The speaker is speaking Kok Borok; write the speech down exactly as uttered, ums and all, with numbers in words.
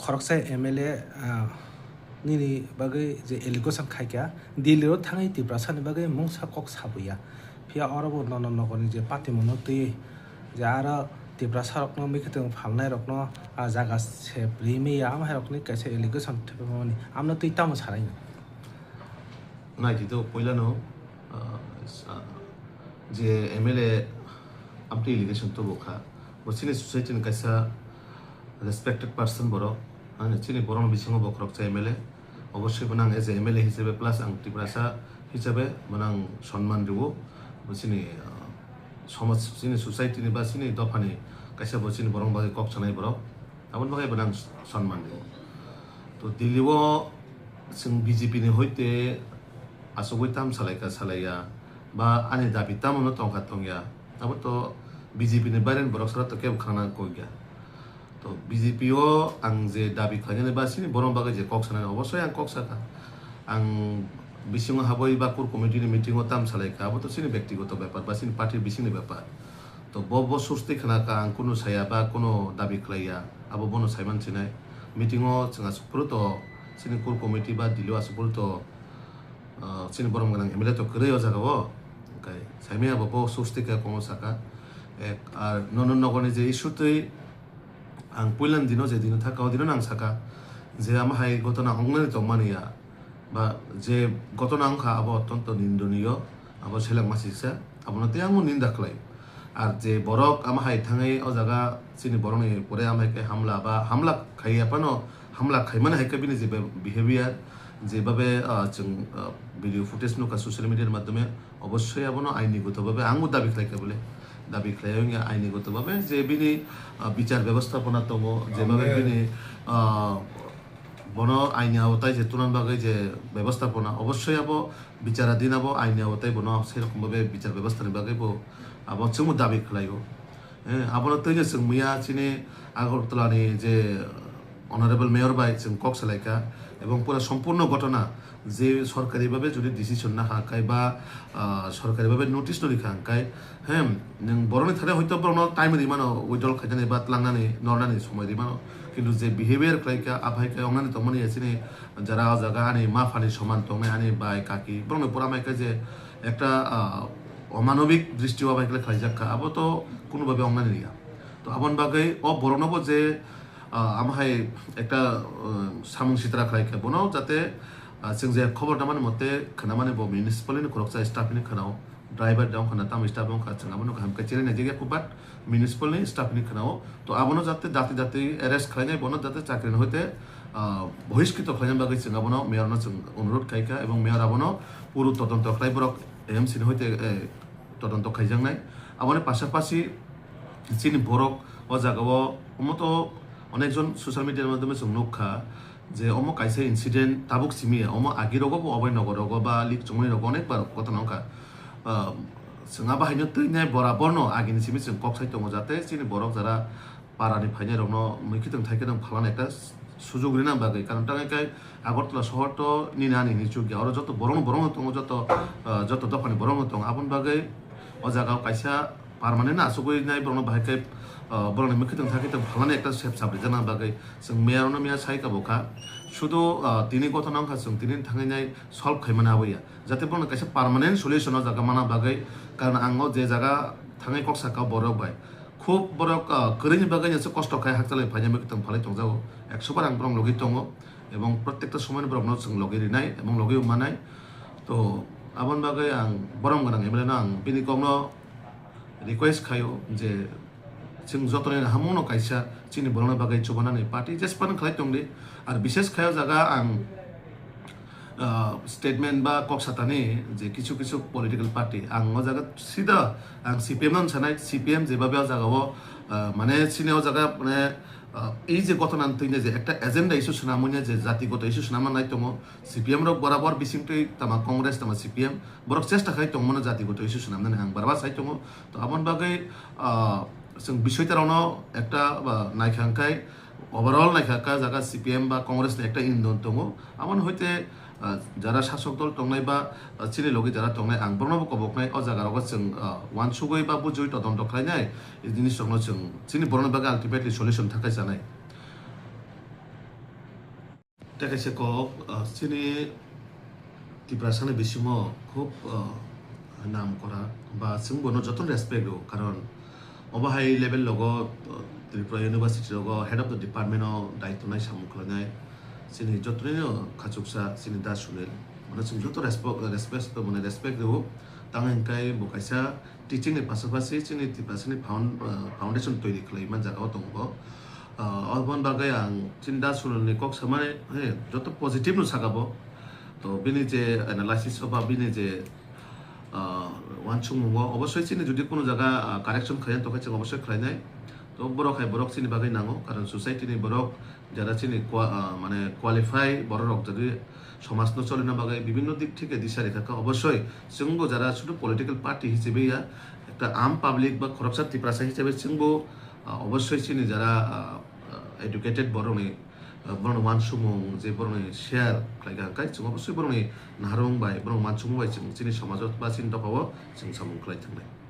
Khoroksa M L A, ah, nini bagwi je allegation khaikha, Delhi o thangwi Tiprasa ni bagwi mungsa kok sabuya. Phiya oro bo nono nogor ni je patimono twi je aro Tiprasa rokno mikhuitwng phalnai rokno, ah, jaga se rimwi ya, amhai rokni kaisa allegation thepamani amno twi tamo sanai no? Naidi to, puilano, ah, sa-, je M L A amtwi allegation tubu kha. Bo chini society ni kaisa respected person borok. Ani chini borokni bisingo bo khoroksa M L A. Obosoi bono ang as a M L A hisabe plus ang Tiprasa hisabe bono ang sonman rwo. Bo chini, ah, somaj, chini society ni ba chini dophani kaisa bo chini borokni bagwi kok sanai borok. Aboni bagwi bono ang sonman rwo. To Delhi o chwng B J P ni hoite asugwi tam salaika salaiya, ba ani dabi tamo no tongkha tongya, abo to B J P ni baireni borok sara to kebo khana kok ya. To B J P o ang je dabi khlainani ba chini borok bagwi je kok sanani, obosoi ang kok sakha. Ang bisingo habwi ba core committee ni meeting o tam salaika, abo to chini bektigoto bepar ba chini party bisingni bepar. To bo, bo source twi khna kha, ang kunu saya ba kunu dabi khlaiya, abo bono saiman sinai. Meeting o chwng asuk phuru to chini core committee ba Delhi o asuk phuru to, ah, chini borom gwnang M L A to kwrwi o jaga o. Hwnkhe saimaya bo, bo source twi kha kono saka. Ek, ar nono nogoni je issue twi ang puilani dino je dino thaka o dino nang saka je amo hai gotona wngnani tongmani ya. Ba je gotona wngkha abo ottonto nindoniyo, abo seleng masisa, abono tei ang ninda khlai. Ar je borok amo hai thangwi o jaga chini borokni pore amo hai khe hamla ba hamla khaiya phano, hamla khaimani hai khe bini je be-, behavior, je babe, ah, chwng, ah, video footage nukha social media ni madhyome, obosoi abono aini goto babe ang bo dabi khlai kha bole, dabi khlai wngya aini goto babe je bini, ah, bichar bebostapona tongo, je babe bini, ah, bono aini aotai je tunan bagwi je bebostapona, obosoi abo bicharadhin abo aini aotai bono sei rokom babe bichar bebostani bagwi bo abo chwngbo dabi khlaio. Eh, abono twino chwng miya chini Agartala ni je Honorable Mayor bai chwng kok salaikha, ebong pura sompurno gotona je sorkari babe jodi decision na ha kai ba, ah, sorkari babe notice no rikha hwnkhe, Hem, nwng borokni thani hoito borokno time rimano, withdrawal khainani ba tlangnani, nornani somoi rimano. Kintu je behavior khlaikha, aphai khe wngnani tongmani ya chini jara o jaga ani ma phani soman tongnai ani bai kaki. Borokni pura mai khe je ekta, ah, omanobik dristi o bai khe khlaijak kha, abo to kunu babe wngnani ya. To aboni bagwi o borokno bo je, ah, amo hai ekta, ah, samung sitra khlai kha, bono jate, ah, chwng je khobor tamani mote khwnamani bo municipal ni khoroksa staff ni khwnao. Driver de wngkha na tamo staff wngkha, chwng abono kaham khe chinai naijak ya, but municipal ni staff ni khwnao. To abono jate dati dati arrest khlainai, bono jate chakri ni hoite, ah, bohiskito khlaina bagwi chwng abono mayor no chwng onurodh khaikha, ebong mayor abono puru todonto khlai borok A M C ni hoite, eh, todonto khaijaknai. Aboni pasapasi chini borok o jaga o omo to onek jon social media ni madhyome chwng nukha, je omo kaisa incident tabuk simi ya, omo agi rogo bo obai nogo rogo ba lik chumui rogo onek bar gotona wngkha. Ah, chwng abo haino twi nai borabor no agini simi chwng kok sai tongo, jate chini borok jara para ni phainai rok no mui khitwng thai khitwng phalmani ekta sujog rina bagwi, karon tangwi kai Agartala sohor to nini ani hinwi chuk ya, oro joto borok no borok no tongo, joto, ah, joto dopha ni borok no tongo, aboni bagwi o jaga o kaisa permanent asugwi nai borokno bahai khe, ah, borokni mui khitwng thai khitwng phalnani ekta sep sap rijak nang bagwi chwng mayor no miya sai kabo kha. Sudu, ah, tini gotona wngkha, chwng tini thangwi nai solve khaimani abo ya. Jate borokno kaisa permanent solution o jaga mana bagwi, karon ang o je jaga thangwi kok saka borok bai. Khub borok, ah, kwrwini bagwi nase kosto khai hakchalwi phainai mui khitwng phalwi tongjago. Ekso bar ang borok logi tongo. Ebong protekta somoino borokno chwng logi rinai ebong logi manai. To aboni bagwi ang borom gwnang M L A no ang bini kokno request khaio je chwng jotono hamungno kaisa chini borokno bagwi chubanani party jespan khlai tongdi. Ar bishes khai o jaga ang, ah, statement ba kok satani je kisu kisu political party ang o jaga sida ang C P M no sanai, C P M jebabe o jaga o, ah, mane chini o jaga mane, ah, ei je gotona twi je ekta agenda issue swnamwi je jatigoto issue swnamna nai tongo, C P M rok borabor bisingtwi tama Congress tama C P M borok chesta khai tongmano jatigoto issue swnamnani ang barbar sai tongo. To aboni bagwi, ah, chwng bisoi tarokno ekta, ah, naikha hwnkhe overall naikha kha jaga C P M ba Congress ni ekta indon tongo. Aboni hoite, ah, jara sasok dol tongnai ba, ah, chini logi jara tongnai ang borokno bo koboknai o jaga rogo chwng, ah, uansugwi ba bujui todonto khlainai. E jinis rokno chwng chini borokni bagwi ultimately solution thakai chanai. Kaisa kok, ah, chini Tiprasani bisingo khub, ah, nam kora ba chwng bono jotono respect rw, karon obo hai level logo, ah, Tripura University logo head of the department o daityo nai samung khlainai chini jotono khachuksa chini Da Sunil, mane chwng joto respect, respect, mane respect rw. Tang hwnkhe bo kaisa teaching ni pasapasi chini Tiprasani found-, ah, foundation toiri khlai man jaga o tongo. Ah, oboni bagwi ang chini Da Sunil ni kok samani, he, joto positive no saka bo. To bini je analysis o ba bini je, ah, uansukmung o obosoi chini jodi kuno jaga, ah, correction khlai tongkha chwng obosoi khlainai. To borok hai borok chini bagwi nango, karon society ni borok jara chini qua-, ah, mane qualify borok rok jodi somaj no cholina bagwi bibinno dik theke disa rikha kha, obosoi chwngbo jara sudu political party hisabe ya, ekta am public ba khoroksa Tiprasa hisabe chwngbo, ah, obosoi chini jara, ah, ah, educated borokni, ah, borokni uansukmung je borokni share khlai kha, hwnkhe chwng obosoi borokni naharmung bai, borok uansukmung bai chwng chini somajo ba chini dopha o chwng samung khlai thangnai.